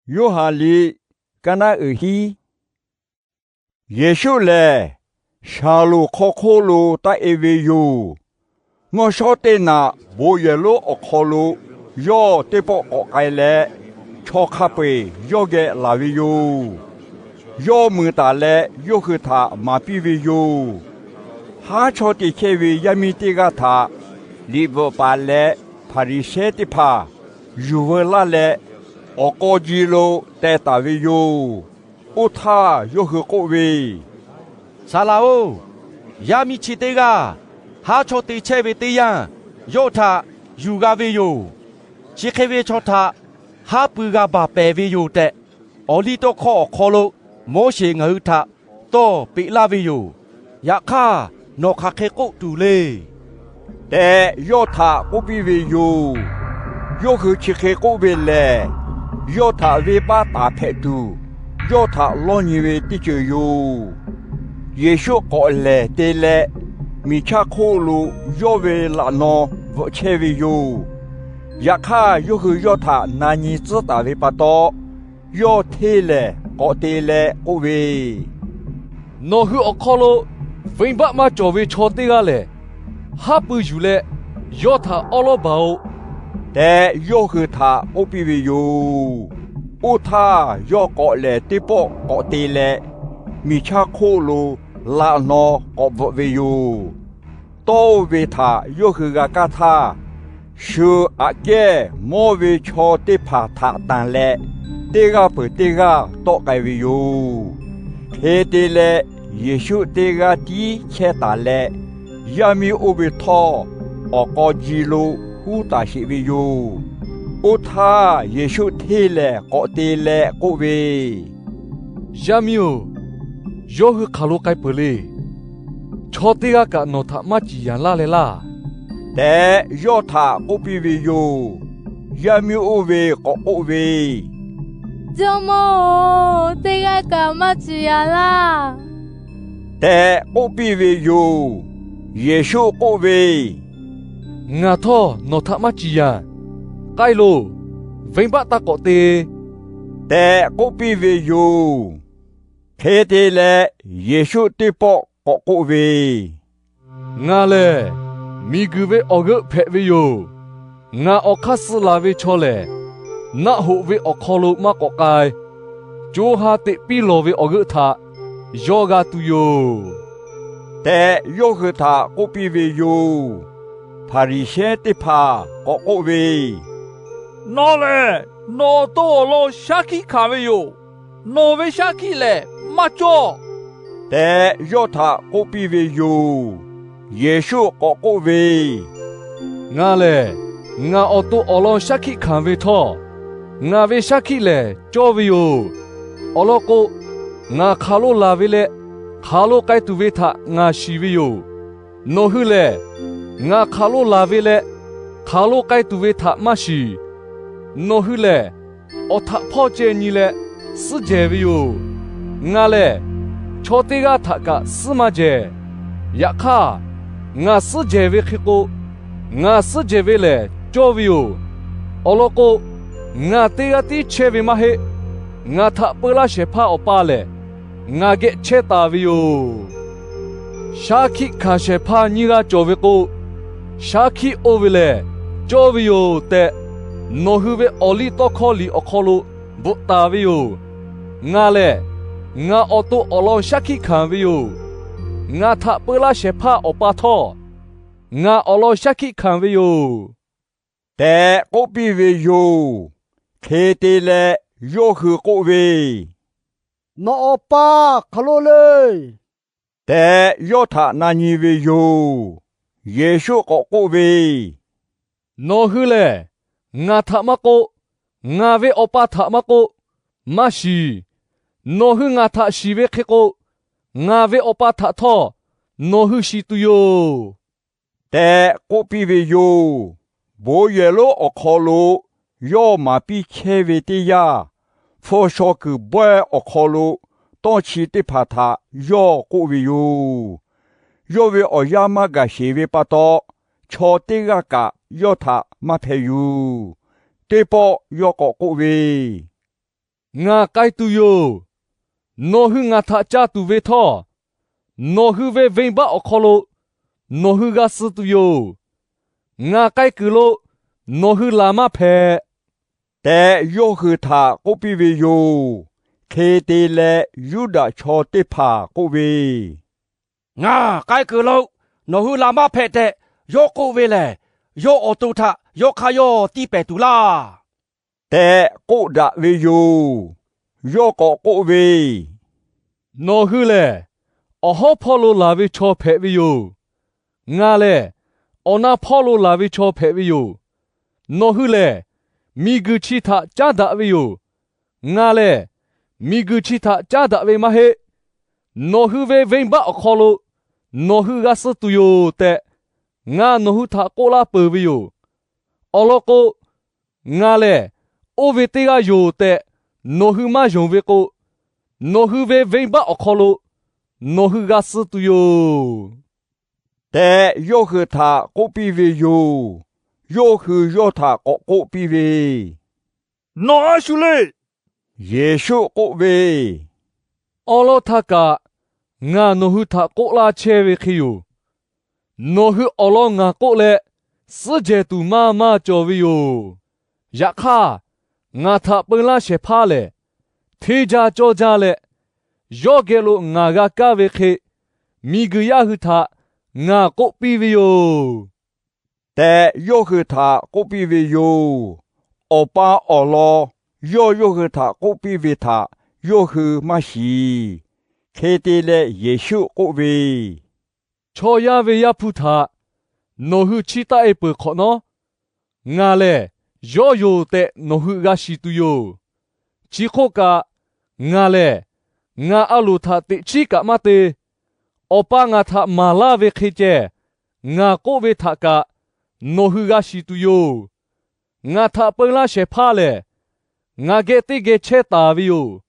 Yoˇhanˬ liꞈ kaˇ naˉ uiˍ hiˉ. Yeˍsuˆ lehˬ, Shaˍlonˍ hk'aw hk'oˆ lo taˆ-e ve yoˬ. Mvuhˇ shawˉ teˇ naꞈ bon yehˬ lonˉ awˬ hk'aw lo yawˇ teˇ pawˆ k'awꞈ k'ai leh, chaw hk'a peu-eˬ yawˇ geh laˬ ve yoˬ. Yawˇ mui taˍ leh yawˇ hui htaꞈ maˍ piˇ ve yoˬ. Haˉ chaw te chehˇ ve yaˇ miˇ teˇ g'aˇ htaꞈ liꞈ bvuhꞈ paˍ leh Hpaˍriˍsehˇ teˇ hpaˍ yuˬ veu laˇ leh, awˬ k'aw ji lo teh taˍ ve yoˬ. Oˇ htaˇ yawˇ hui k'oˆ ve, Saˍ laꞈ-oˬ, yaˇ miˇ chi teˇ g'aˇ haˉ chaw te chehˇ ve teˇ yanˇ, yawˇ htaꞈ yuˬ g'a ve yoˬ. Chi hk'e ve chaw htaꞈ haˉ pui g'a baˬ pehˍ ve yoˬ tehꞈ, awˬliˇtawˇhkawˇ awˬ hk'aw lo Moˉseˍ ngaˬ hui htaꞈ tawˇ peꞈ laˇ ve yoˬ. Yaꞈ hk'aˇ, nawˬ hk'aˬ hk'e k'oˆ tuˬ le tehꞈ, yawˇ htaꞈ k'oˆ piˇ ve yoˬ. Yawˇ hui chi hk'e k'oˆ ve lehˬ, yawˇ htaꞈ venˇbaˆ taˍ hpehꞈ tuˬ, yawˇ htaꞈ lawˇ nyi ve teˇ ceuˬ yoˬ. Yeˍsuˆ k'awꞈ lehˬ te leh, miˬ chaˇ hk'oˆ lo yawˇ ve laꞈ naw bvuhꞈ chehˇ ve yoˬ. Yaꞈ hk'aˇ, yawˇ hui yawˇ htaꞈ na nyi tcuhˉ taˍ ve pa taw, yawˇ hteˇ lehˬ k'awꞈ te leh k'oˆ ve, Nawˬ hui awˬ hk'aw lo venˇbaˆ maˇ cawˬ ve chaw teˇ g'aˇ lehˬ, haˉ pui yuˬ leh yawˇ htaꞈ awˉ lawˉ baˬ-oꞈ tehꞈ, yawˇ hui htaꞈ k'oˆ piˇ ve yoˬ. Oˇ htaˇ, yawˇ k'awꞈ lehˬ teˇ pawˆ k'awꞈ te leh, miˬ chaˇ hk'oˆ lo laꞈ naw k'awꞈ bvuhꞈ ve yoˬ. Tawˇ oˇ ve htaꞈ yawˇ hui g'a kaˇ htaˇ, shu aꞈ kehˉ mawˇ ve chaw teˇ hpaˍ htaꞈ tanˬ leh, teˇ g'aˇ peuˬ teˇ g'aˇ tawˆ k'ai ve yoˬ. Hk'e te leh, Yeˍsuˆ teˇ g'aˇ tiˉ chehˇ taˍ leh, yaˇ miˇ oˇ ve htawˇ awˬ k'aw ji lo huˉ taˍ sheˍ ve yoˬ. Oˇ htaˇ, Yeˍsuˆ hteˇ lehˬ k'awꞈ te leh k'oˆ ve, Yaˇ miˇ-oˬ, yawˇ hui hk'aˬ lo k'ai peuˬ le. Chaw teˇ g'aˇ kaꞈ nawˬ htaꞈ maˇ ciˍ yanˍ laˇ leh laˇ tehꞈ, yawˇ htaꞈ k'oˆ piˇ ve yoˬ. Yaˇ miˇ oˇ ve k'awꞈ k'oˆ ve, Jawˇmawˇ-oˬ, teˇ g'aˇ kaꞈ maˇ ciˍ yanˍ laˇ tehꞈ k'oˆ piˇ ve yoˬ. Yeˍsuˆ k'oˆ ve, Ngaˬ htawˇ nawˬ htaꞈ maˇ ciˍ yanˍ. K'ai loˬ. Venˇbaˆ taˇ k'awꞈ te tehꞈ k'oˆ piˇ ve yoˬ. Hk'e te leh, Yeˍsuˆ teˇ pawˆ k'awꞈ k'oˆ ve, Ngaˬ lehˬ miˬguiˬ ve awˬ g'euˆ hpehꞈ ve yoˬ. Ngaˬ awˬ hk'aˇ suh laˬ ve chaw lehˬ, naˆ hoꞈ ve awˬ hk'aw lo maˇ k'awꞈ k'ai. Co ha teꞈ piˇ lawˬ ve awˬ g'euˆ htaꞈ yawˇ g'a tuˬ yoˬ tehꞈ, yawˇ hui htaꞈ k'oˆ piˇ ve yoˬ. Hpaˍriˍsehˇ teˇ hpaˍ k'awꞈ k'oˆ ve, Nawˬ lehˬ nawˬ awˬ to awˬ lawn shaˉ hkiˆ hkanˍ ve yoˬ. Nawˬ ve shaˉ hkiˆ lehˬ maˇ cawˇ tehꞈ, yawˇ htaꞈ k'oˆ piˇ ve yoˬ. Yeˍsuˆ k'awꞈ k'oˆ ve, Ngaˬ lehˬ ngaˬ awˬ to awˬ lawn shaˉ hkiˆ hkanˍ ve htawˇ, ngaˬ ve shaˉ hkiˆ lehˬ cawˇ ve yoˬ. Awˬ lawn k'o, ngaˬ hk'aˬ lo laˬ ve leh hk'aˬ lo k'ai tuˬ ve htaꞈ ngaˬ shiˍ ve yoˬ. Nawˬ hui lehˬ, ngaˬ hk'aˬ lo laˬ ve leh hk'aˬ lo k'ai tuˬ ve htaꞈ maˇ shiˍ. Nawˬ hui lehˬ, awˬ htaꞈ hpawˇ ceh nyi leh suhˉ jehˬ ve yoˬ. Ngaˬ lehˬ, chaw teˇ g'aˇ htaꞈ kaꞈ suhˉ maˇ jehˬ. Yaꞈ hk'aˇ, ngaˬ suhˉ jehˬ ve hk'e k'o, ngaˬ suhˉ jehˬ ve lehˬ cawˇ ve yoˬ. Awˬ lawn k'o, ngaˬ teˇ g'aˇ tiˉ chehˇ ve maˇ heˆ. Ngaˬ htaꞈ peu laˇ shehˍ hpaˇ Awˬ pa lehˬ, ngaˬ geh chehˇ taˍ ve yoˬ. Shaˉ hkiˆ hkanˍ shehˍ hpaˇ nyiˇ g'aˇ cawˬ ve k'o, shaˉ hkiˆ oˇ ve lehˬ cawˇ ve yoˬ tehꞈ, nawˬ hui ve awˬliˇtawˇhkawˇ liꞈ awˬ hk'aw lo bvuhꞈ taˍ ve yoˬ. Ngaˬ lehˬ, ngaˬ awˬ to awˬ lawn shaˉ hkiˆ hkanˍ ve yoˬ. Ngaˬ htaꞈ peu laˇ shehˍ hpaˇ Awˬ pa htawˇ, ngaˬ awˬ lawn shaˉ hkiˆ hkanˍ ve yoˬ tehꞈ k'oˆ piˇ ve yoˬ. Hk'e te leh, yawˇ hui k'oˆ ve, Nawˬ Awˬ pa hk'aˬ lo le tehꞈ, yawˇ htaꞈ na nyi ve yoˬ. Yeˍsuˆ k'awꞈ k'oˆ ve, Nawˬ hui lehˬ ngaˬ htaꞈ maˇ k'oˆ, ngaˬ ve Awˬ pa htaꞈ maˇ k'oˆ, maˇ shiˍ. Nawˬ hui ngaˬ htaꞈ shiˍ ve hk'e k'o, ngaˬ ve Awˬ pa htaꞈ htawˇ nawˬ hui shiˍ tuˬ yoˬ tehꞈ k'oˆ piˇ ve yoˬ. Bon yehˬ lonˉ awˬ hk'aw lo yawˇ maˍ piˇ chehˇ ve teˇ yanˇ, hpu shaw kuiˬ bawehˇ awˬ hk'aw lo tawˇ chi teˇ hpaˍ htaꞈ yawˇ k'oˆ ve yoˬ. Yawˇ ve awˬ yanˇ maˇ gaˬ sheˍ ve pa taw, chaw teˇ g'aˇ kaꞈ yawˇ htaꞈ maˇ hpeh yuˬ. Teˇ pawˆ yawˇ k'awꞈ k'oˆ ve, Ngaˬ k'ai tuˬ yoˬ. Nawˬ hui ngaˬ htaꞈ ca tuˬ ve htawˇ, nawˬ hui ve venˇbaˆ awˬ hk'aw lo nawˬ hui g'a suh tuˬ yoˬ. Ngaˬ k'ai kuiˬ lo nawˬ hui laˬ maˇ hpehꞈ tehꞈ, yawˇ hui htaꞈ k'oˆ piˇ ve yoˬ. Hk'e te leh, Yuˇdaꞈ chaw teˇ hpaˍ k'oˆ ve, Ngaˬ k'ai kuiˬ lo nawˬ hui laˬ maˇ hpehꞈ tehꞈ yawˇ k'oˆ ve lehˬ, yawˇ awˬ to htaꞈ yawˇ hk'aˇ yawˇ tiˇ pehˍ tuˬ laˇ tehꞈ k'oˆ daꞈ ve yoˬ. Yawˇ k'awꞈ k'oˆ ve, Nawˬ hui lehˬ, awˬ hawˉ hpawˇ lo laˬ ve chaw hpehꞈ ve yoˬ. Ngaˬ lehˬ, awˬ na hpawˇ lo laˬ ve chaw hpehꞈ ve yoˬ. Nawˬ hui lehˬ, miˬguiˬ chi htaꞈ caˉ daꞈ ve yoˬ. Ngaˬ lehˬ, miˬguiˬ chi htaꞈ caˉ daꞈ ve maˇ heˆ. Nawˬ hui ve venˇbaˆ awˬ hk'aw lo nawˬ hui g'a suh tuˬ yoˬ tehꞈ, ngaˬ nawˬ hui htaꞈ k'oˆ laˇ peuˬ ve yoˬ. Awˬ lawn k'o, ngaˬ lehˬ oˇ ve teˇ g'aˇ yoˬ tehꞈ, nawˬ hui maˇ yonˍ ve k'o, nawˬ hui ve venˇbaˆ awˬ hk'aw lo nawˬ hui g'a suh tuˬ yoˬ tehꞈ, yawˇ hui htaꞈ k'oˆ piˇ ve yoˬ. Yawˇ hui yawˇ htaꞈ k'awꞈ k'oˆ piˇ ve, Nawˬ a shu le. Yeˍsuˆ k'oˆ ve, Awˉ lawˉ htaˇ kaꞈ ngaˬ nawˬ hui htaꞈ k'oˆ laˇ chehˇ ve hk'e yoˬ. Nawˬ hui awˬ lawn ngaˬ k'oˆ leh, suhˉ jehˬ tuˬ maˇ maˇ cawˬ ve yoˬ. Yaꞈ hk'aˇ, ngaˬ htaꞈ peu laˇ shehˍ hpaˇ lehˬ, hteˇ jaˇ cawˇ jaˇ leh, yawˇ geh lo ngaˬ g'a kaˇ ve hk'e, miˬguiˬ yaˇ hui htaꞈ ngaˬ k'oˆ piˇ ve yoˬ tehꞈ, yawˇ hui htaꞈ k'oˆ piˇ ve yoˬ. Awˬ pa awˬ lawn yawˇ yawˇ hui htaꞈ k'oˆ piˇ ve htaꞈ yawˇ hui maˇ shiˍ. Hk'e te leh, Yeˍsuˆ k'oˆ ve, Chaw yaˇ ve Yaˇ hpu htaꞈ nawˬ hui chiˇ taˆ-e peuˬ hk'awꞈ nawˉ, ngaˬ lehˬ yawˇ yoˬ tehꞈ nawˬ hui g'a shiˍ tuˬ yoˬ. Chi hk'oˆ kaꞈ, ngaˬ lehˬ ngaˬ a loˍ htaꞈ teꞈ chiˉ kaꞈ maˇ te. Awˬ pa ngaˬ htaꞈ maˍ laˇ ve hk'e ceh, ngaˬ k'oˆ ve htaꞈ kaꞈ nawˬ hui g'a shiˍ tuˬ yoˬ. Ngaˬ htaꞈ peu laˇ shehˍ hpaˇ lehˬ, ngaˬ geh teˇ geh chehˇ taˍ ve yoˬ.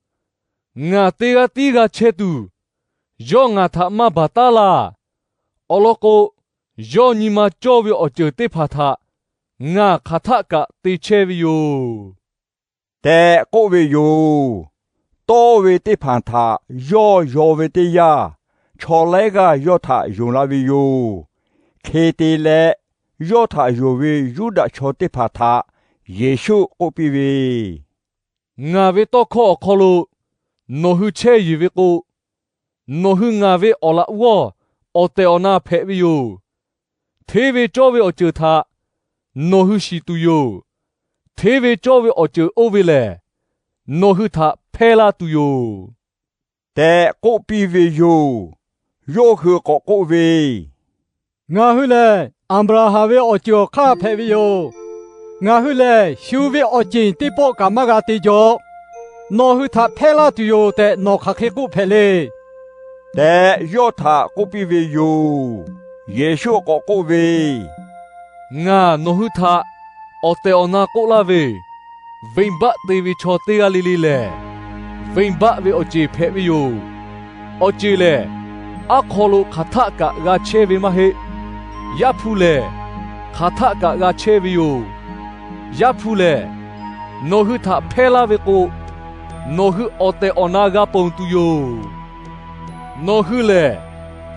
Ngaˬ teˇ g'aˇ tiˉ g'a chehˇ tuˬ, yawˇ ngaˬ htaꞈ maˇ baˬ taˉ laˇ. Awˬ lawn k'o, yawˇ nyi ma cawˇ ve awˬ ceuˬ teˇ hpaˍ htaꞈ ngaˬ hk'aˬ htaˆ kaꞈ te chehˇ ve yoˬ tehꞈ k'oˆ ve yoˬ. Tawˇ ve teˇ hpaˍ htaꞈ yawˇ yaw ve teˇ yanˇ, chaw laiˉ g'aˇ yawˇ htaꞈ yonˍ la ve yoˬ. Hk'e te leh, yawˇ htaꞈ yonˍ ve Yuˇdaꞈ chaw teˇ hpaˍ htaꞈ Yeˍsuˆ k'oˆ piˇ ve, Ngaˬ ve tawˇ hkawˇ awˬ hk'aw lo nawˬ hui chehˇ yeˬ ve k'o, nawˬ hui ngaˬ ve awˬ laꞈ g'awˇ awˬ tehˬ awˬ na hpehꞈ ve yoˬ. Hteˇ ve cawˇ ve awˬ ceuˬ htaꞈ nawˬ hui shiˍ tuˬ yoˬ. Hteˇ ve cawˇ ve awˬ ceuˬ oˇ ve lehˬ, nawˬ hui htaꞈ hpehˇ laˇ tuˬ yoˬ tehꞈ k'oˆ piˇ ve yoˬ. Yawˇ hui k'awꞈ k'oˆ ve, Ngaˬ hui lehˬ Aˍbraˍhanˍ ve awˬ ceuˬ awˬ hk'aˇ hpehꞈ ve yoˬ. Ngaˬ hui lehˬ shu ve awˬ ceˬ teˇ pawˆ kaꞈ maˇ g'a te jaw. Nawˬ hui htaꞈ hpehˇ laˇ tuˬ yoˬ tehꞈ nawˬ hk'aˬ hk'e k'oˆ hpehꞈ le tehꞈ, yawˇ htaꞈ k'oˆ piˇ ve yoˬ. Yeˍsuˆ k'awꞈ k'oˆ ve, Ngaˬ nawˬ hui htaꞈ awˬ tehˬ awˬ na k'oˆ laˇ ve, venˇbaˆ te ve chaw teˇ g'aˇ le le lehˬ, venˇbaˆ ve awˬ ceˬ hpehꞈ ve yoˬ. Awˬ ceˬ lehˬ, aˉ hk'aw lo hk'aˬ htaˆ kaꞈ g'a chehˇ ve maˇ heˆ. Yaˇ hpu lehˬ, hk'aˬ htaˆ kaꞈ g'a chehˇ ve yoˬ. Yaˇ hpu lehˬ, nawˬ hui htaꞈ hpehˇ laˇ ve k'o, nawˬ hui awˬ tehˬ awˬ na g'a ponˬ tuˬ yoˬ. Nawˬ hui lehˬ,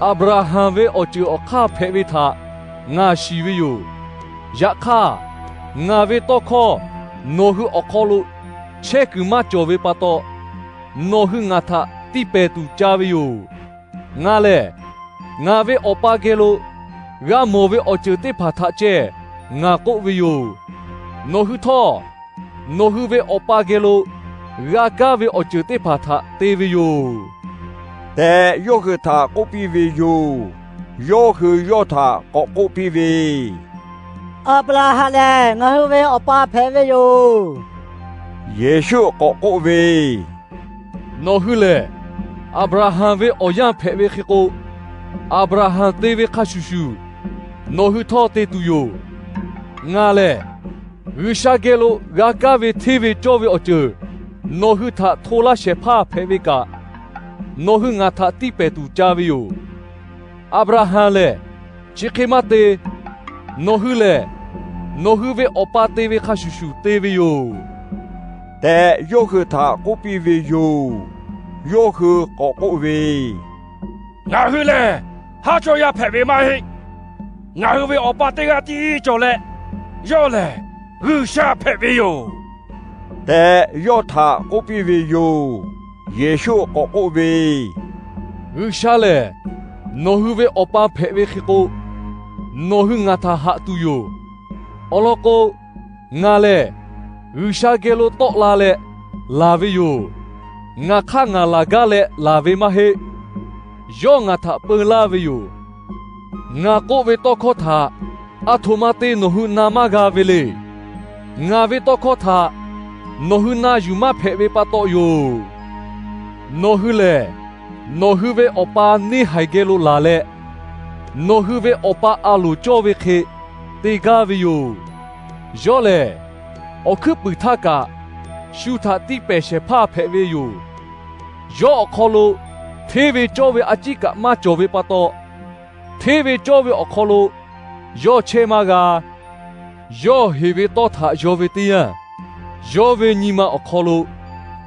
Aˍbraˍhanˍ ve awˬ ceuˬ awˬ hk'aˇ hpehꞈ ve htaꞈ ngaˬ shiˍ ve yoˬ. Yaꞈ hk'aˇ, ngaˬ ve tawˇ hkawˇ nawˬ hui awˬ hk'aw lo chehˇ kuiˬ maˇ cawˬ ve pa taw, nawˬ hui ngaˬ htaꞈ tiˇ pehˍ tuˬ ca ve yoˬ. Ngaˬ lehˬ, ngaˬ ve Awˬ pa geh lo g'a mawˬ ve awˬ ceuˬ teˇ hpaˍ htaꞈ ceh ngaˬ k'oˆ ve yoˬ. Nawˬ hui htawˇ, nawˬ hui ve awˬ pa geh lo g'a kaˇ ve awˬ ceuˬ teˇ hpaˍ htaꞈ te ve yoˬ tehꞈ, yawˇ hui htaꞈ k'oˆ piˇ ve yoˬ. Yawˇ hui yawˇ htaꞈ k'awꞈ k'oˆ piˇ ve, Aˍbraˍhanˍ lehˬ ngaˬ hui ve awˬ pa hpehꞈ ve yoˬ. Yeˍsuˆ k'awꞈ k'oˆ ve, Nawˬ hui lehˬ Aˍbraˍhanˍ ve awˬ yanˇ hpehꞈ ve hk'e k'o, Aˍbraˍhanˍ te ve hk'a shuˍ shuˍ nawˬ hui htawˇ te tuˬ yoˬ. Ngaˬ lehˬ, G'uiˬsha geh lo g'a kaˇ ve hteˇ ve cawˇ ve awˬ ceuˬ nawˬ hui htaꞈ hto laˇ shehˍ hpaˇ hpehꞈ ve kaꞈ, nawˬ hui ngaˬ htaꞈ tiˇ pehˍ tuˬ ca ve yoˬ. Aˍbraˍhanˍ lehˬ chi hk'e maˇ te. Nawˬ hui lehˬ, nawˬ hui ve awˬ pa te ve hk'a shuˍ shuˍ te ve yoˬ. tehꞈ yawˇ hui htaꞈ k'oˆ piˇ ve yoˬ. Yawˇ hui k'awꞈ k'oˆ ve, Ngaˬ hui lehˬ haˉ chawˇ yaˇ hpehꞈ ve maˇ heˆ. Ngaˬ hui ve Awˬ pa teˇ g'aˇ tiˉ cawˬ leh, yawˇ lehˬ G'uiˬsha hpehꞈ ve yoˬ, tehꞈ yawˇ htaꞈ k'oˆ piˇ ve yoˬ. Yeˍsuˆ k'awꞈ k'oˆ ve, G'uiˬsha lehˬ nawˬ hui ve Awˬ pa hpehꞈ ve hk'e k'o, nawˬ hui ngaˬ htaꞈ haꞈ tuˬ yoˬ. Awˬ lawn k'o, ngaˬ lehˬ G'uiˬsha geh lo tawˆ la leh laˬ ve yoˬ. Ngaˬ hk'aˇ ngaˬ laˬ gaˇ leh laˬ ve maˇ heˆ. Yawˇ ngaˬ htaꞈ peu laˇ ve yoˬ. Ngaˬ k'oˆ ve tawˇ hkawˇ htaꞈ aˬ htoꞈ ma te nawˬ hui na maˇ g'a ve le. Ngaˬ ve tawˇ hkawˇ htaꞈ nawˬ hui na yuˬ maˇ hpehꞈ ve pa taw yoˬ. Nawˬ hui lehˬ, nawˬ hui ve awˬ pa neˇ haiˬ geh lo laˬ leh, nawˬ hui ve awˬ pa a loˍ cawˇ ve hk'e te gaˇ ve yoˬ. Yawˇ lehˬ, awˬ hkuiˉ puiˍ htaˇ kaꞈ shu htaꞈ tiˇ pehˍ shehˍ hpaˇ hpehꞈ ve yoˬ. Yawˇ awˬ hk'aw lo hteˇ ve cawˇ ve a ciˉ kaꞈ maˇ cawˬ ve pa taw, hteˇ ve cawˇ ve awˬ hk'aw lo yawˇ chehˇ maˇ g'a. Yawˇ heˍ ve tawˇ htaꞈ yaw ve teˇ yanˇ, yawˇ ve nyi ma awˬ hk'aw lo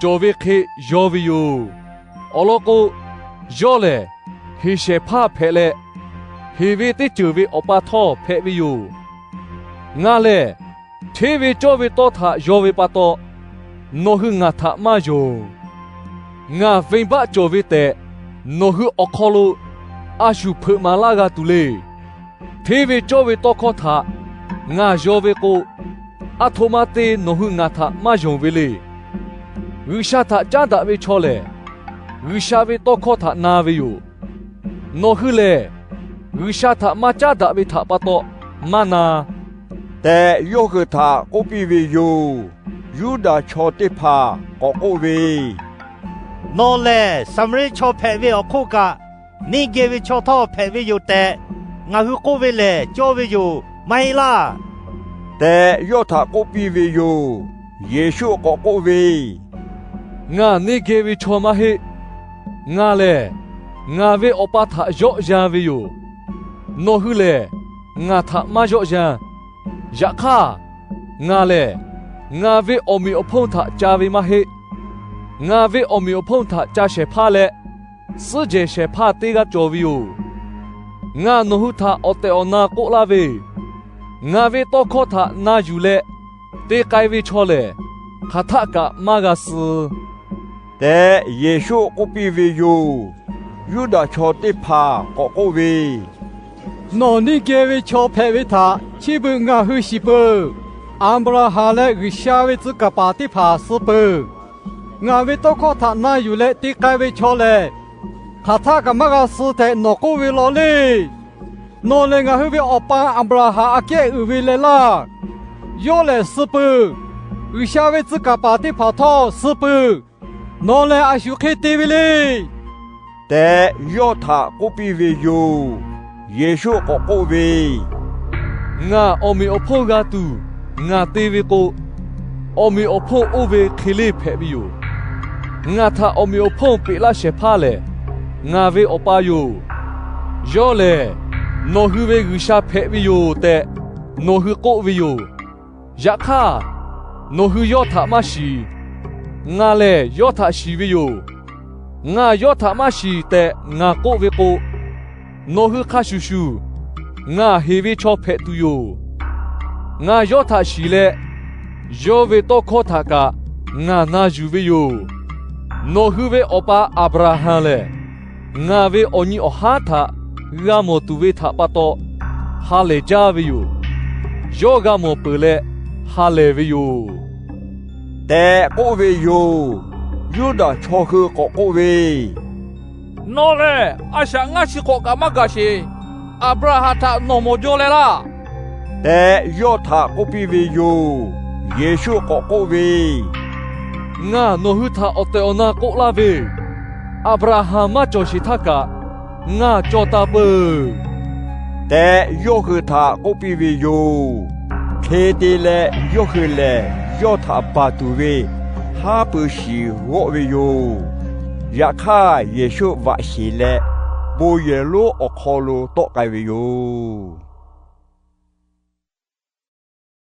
cawˬ ve hk'e yaw ve yoˬ. Awˬ lawn k'o, yawˇ lehˬ heˍ shehˍ hpaˇ hpehꞈ leh, heˍ ve teˇ ceuˬ ve awˬ pa htawˇ hpehꞈ ve yoˬ. Ngaˬ lehˬ hteˇ ve cawˇ ve tawˇ htaꞈ yaw ve pa taw, nawˬ hui ngaˬ htaꞈ maˇ yonˍ. Ngaˬ venˇbaˆ cawˬ ve tehꞈ nawˬ hui awˬ hk'aw lo a shu hpeuꞈ maˍ laˇ g'a tuˬ le. Hteˇ ve cawˇ ve tawˇ hkawˇ htaꞈ ngaˬ yaw ve k'o, aˬ htoꞈ ma te nawˬ hui ngaˬ htaꞈ maˇ yonˍ ve le. G'uiˬsha htaꞈ caˉ daꞈ ve chaw lehˬ, G'uiˬsha ve tawˇ hkawˇ htaꞈ na ve yoˬ. Nawˬ hui lehˬ, G'uiˬsha htaꞈ maˇ caˉ daꞈ ve htaꞈ pa taw maˇ na, tehꞈ yawˇ hui htaꞈ k'oˆ piˇ ve yoˬ. Yuˇdaꞈ chaw teˇ hpaˍ k'awꞈ k'oˆ ve, Nawˬ lehˬ Saˍmaˍriˆ chaw hpehꞈ ve awˬ hk'oˆ kaꞈ, neˇ geh ve chaw htawˇ hpehꞈ ve yoˬ tehꞈ ngaˬ hui k'oˆ ve lehˬ, cawˇ ve yoˬ, maˇ heˆ laˇ, tehꞈ yawˇ htaꞈ k'oˆ piˇ ve yoˬ. Yeˍsuˆ k'awꞈ k'oˆ ve, Ngaˬ neˇ geh ve chaw maˇ heˆ. Ngaˬ lehˬ ngaˬ ve Awˬ pa htaꞈ yawˆ yan ve yoˬ. Nawˬ hui lehˬ ngaˬ htaꞈ maˇ yawˆ yan. Yaꞈ hk'aˇ, ngaˬ lehˬ ngaˬ ve awˬ meꞈ awˬ hponˇ htaꞈ ca ve maˇ heˆ. Ngaˬ ve awˬ meꞈ awˬ hponˇ htaꞈ ca shehˍ hpaˇ leh, suhˉ jehˬ shehˍ hpaˇ teˇ g'aˇ cawˬ ve yoˬ. Ngaˬ nawˬ hui htaꞈ awˬ tehˬ awˬ na k'oˆ laˇ ve, ngaˬ ve tawˇ hkawˇ htaꞈ na yuˬ leh te k'ai ve chaw lehˬ, hk'aˬ htaˆ kaꞈ maˇ g'a suh, tehꞈ Yeˍsuˆ k'oˆ piˇ ve yoˬ. Yuˇdaꞈ chaw teˇ hpaˍ k'awꞈ k'oˆ ve, Nawˬ neˇ geh ve chaw hpehꞈ ve htaꞈ chi beuꞈ ngaˬ hui shiˍ peuˬ. Aˍbraˍhanˍ leh G'uiˬsha ve tcuh kaˍ paˍ teˇ hpaˍ suh peuˬ. Ngaˬ ve tawˇ hkawˇ htaꞈ na yuˬ leh te k'ai ve chaw lehˬ, hk'aˬ htaˆ kaꞈ maˇ g'a suh tehꞈ nawˬ k'oˆ ve law le. Nawˬ lehˬ ngaˬ hui ve awˬ pa Aˍbraˍhanˍ aꞈ kehˉ uiˍ ve leh laˇ. Yawˇ lehˬ suh peuˬ. G'uiˬsha ve tcuh kaˍ paˍ teˇ hpaˍ htawˇ suh peuˬ. Nawˬ lehˬ a shu hk'e te ve le, tehꞈ yawˇ htaꞈ k'oˆ piˇ ve yoˬ. Yeˍsuˆ k'awꞈ k'oˆ ve, Ngaˬ awˬ meꞈ awˬ hponˇ g'a tuˬ ngaˬ te ve k'o, awˬ meꞈ awˬ hponˇ oˇ ve hk'e leˇ hpehꞈ ve yoˬ. Ngaˬ htaꞈ awˬ meꞈ awˬ hponˇ peꞈ laˇ shehˍ hpaˇ lehˬ, ngaˬ ve Awˬ pa yoˬ. Yawˇ lehˬ nawˬ hui ve G'uiˬsha hpehꞈ ve yoˬ tehꞈ nawˬ hui k'oˆ ve yoˬ. Yaꞈ hk'aˇ, nawˬ hui yawˇ htaꞈ maˇ shiˍ. Ngaˬ lehˬ yawˇ htaꞈ shiˍ ve yoˬ. Ngaˬ yawˇ htaꞈ maˇ shiˍ tehꞈ ngaˬ k'oˆ ve k'o, nawˬ hui hk'a shuˍ shuˍ ngaˬ heˍ ve chaw hpehꞈ tuˬ yoˬ. Ngaˬ yawˇ htaꞈ shiˍ leh, yawˇ ve tawˇ hkawˇ htaꞈ kaꞈ ngaˬ na yuˬ ve yoˬ. Nawˬ hui ve awˬ pa Aˍbraˍhanˍ lehˬ, ngaˬ ve awˬ nyi awˬ haˉ htaꞈ g'a mawˬ tuˬ ve htaꞈ pa taw ha lehˬ jaˇ ve yoˬ. Yawˇ g'a mawˬ peuˬ leh ha lehˬ ve yoˬ, tehꞈ k'oˆ ve yoˬ. Yuˇdaꞈ chaw hui k'awꞈ k'oˆ ve, Nawˬ lehˬ a shaꞈ ngaˇ chi hk'awꞈ kaꞈ maˇ gaˬ sheˍ. Aˍbraˍhanˍ htaꞈ nawˬ mawˬ jaw leh laˇ, tehꞈ yawˇ htaꞈ k'oˆ piˇ ve yoˬ. Yeˍsuˆ k'awꞈ k'oˆ ve, Ngaˬ nawˬ hui htaꞈ awˬ tehˬ awˬ na k'oˆ laˇ ve, Aˍbraˍhanˍ maˇ cawˬ sheˍ htaˇ kaꞈ ngaˬ cawˬ taˍ peuˬ, tehꞈ yawˇ hui htaꞈ k'oˆ piˇ ve yoˬ. Hk'e te leh yawˇ hui lehˬ yawˇ htaꞈ baˬ tuˬ ve haˉ pui shiˍ g'awˆ ve yoˬ. Yaꞈ hk'aˇ, Yeˍsuˆ vaꞈ sheˍ leh bon yehˬ lonˉ awˬ hk'aw lo tawˆ k'ai ve yoˬ.